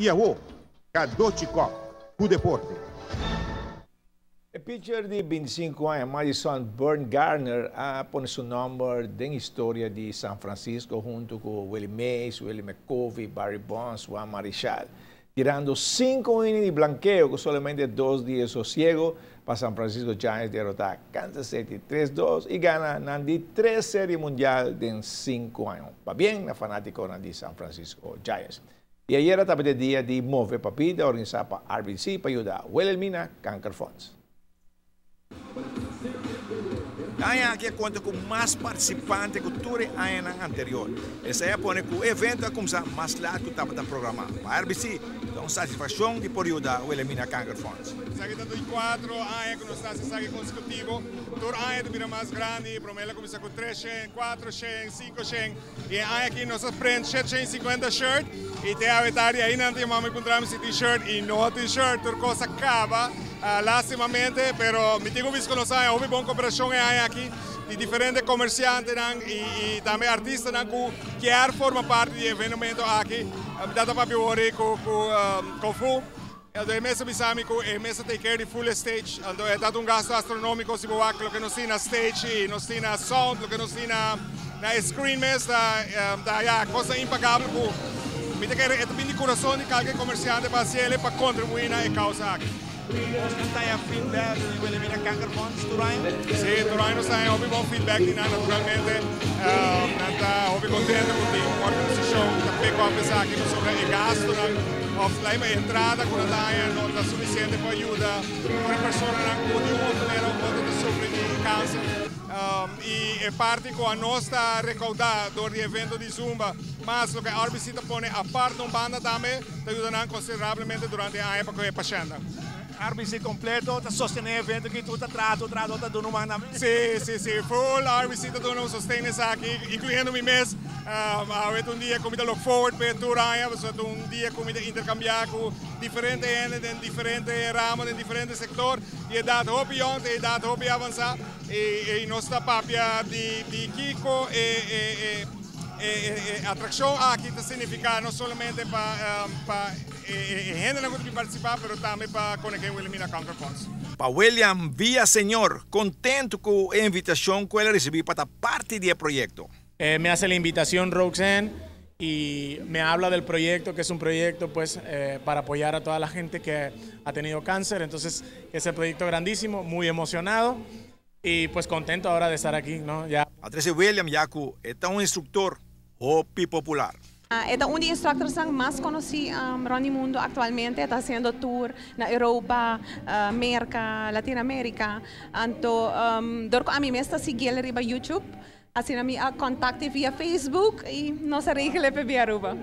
I awor, Cadochi Kock ku deporte. E pitcher di 25 aña, Madison Bumgarner, a pone su nomber den historia di San Francisco hunto cu Willie Mays, Willie McCovey, Barry Bonds, Juan Marichal, tirando 5 innings di blankeo cu solamente 2 dia di sosiego pa San Francisco Giants derota Kansas City 3-2 y gana nan di 3 Serie Mundial den 5 aña. Pabien na fanatico di San Francisco Giants. Y ayera tabata dia di Move pa Bida, organisa pa RBC pa yuda Wilhelmina Kanker Fonds. Aña aki a conta cu mas participante cu tur aña anterior. Esey a pone cu e evento a cuminsa mas laat cu tabata programa. Pa RBC, ta un satisfaccion di por yuda Wilhelmina Kanker Fonds. Esaki ta di 4 aña cu nos ta haci consecutivo. Tur aña ta bira mas grandi, prome el a cuminsa cu 300, 400, 500 y aki nos a print 750 shirt y te awe tardi ainda tin mami puntra si tin shirt y no tin shirt, tur cos a caba. Lastimamente, pero mi tin cu bisa nos a hopi bon cooperacion aki di diferente comerciante y tambe artista cu kier forma parti di e evento aki. Mi tabata papia cu cu Fu. E mes a bisa mi cu e mes ta take care di full stage. Anto e ta un gasto astronomico si bo wak loke nos tin na stage y nos tin na sound, loke nos tin na screen mes ta ya cos impagabel cu mi ta kere e di curason di cualkier comerciante pa haci pa contribui na e causa aki. Nos tin feedback di Wilhelmina Kanker Fonds tur aña? Si, tur aña nos tin hopi bon feedback di nan, naturalmente. Nan ta hopi contento cu e organisacion ta pick up esaki sobre e gasto nan of la entrada cu nan no ta suficiente pa yuda e persona cu di un manera of otro ta sufri di cancer. Y e parti cu nos ta recauda door di evento di Zumba, mas loke RBC ta pone apart un banda tambe, ta yuda considerablemente durante e aña pa e pashent. RBC completo ta sostene e evento cu tur ta traha, traha, ta duna man. Si, full RBC ta duna sosten aki, incluyendo mi mes. Un dia cu mi ta look forward pa tur aña, un dia cu mi ta intercambia cu diferente hende den diferente ramo, den diferente sector, y edad hopi jong, edad hopi avansa, y nos ta papia di kico e atraccion aki ta significa no solamente pa hende cu ta participa, pero tambe pa Koningin Wilhelmina Kanker Fonds. Pa William Villaseñor, contento cu e invitacion cu el a ricibi pa parti di e proyecto. Me hace la invitación Roxanne y me habla del proyecto, que es un proyecto, pues, para apoyar a toda la gente que ha tenido cáncer. Entonces es un proyecto grandísimo, muy emocionado y pues contento ahora de estar aquí, ¿no? Ya. A trece William ya cu ta un instructor hopi popular. E ta un di e instructors mas conoci rond mundo actualmente, ta haciendo tour na Europa, America, Latinoamerica. Anto, door ami mes ta sigui riba YouTube, asina mi a contact'e via Facebook y nos a regla pa Aruba.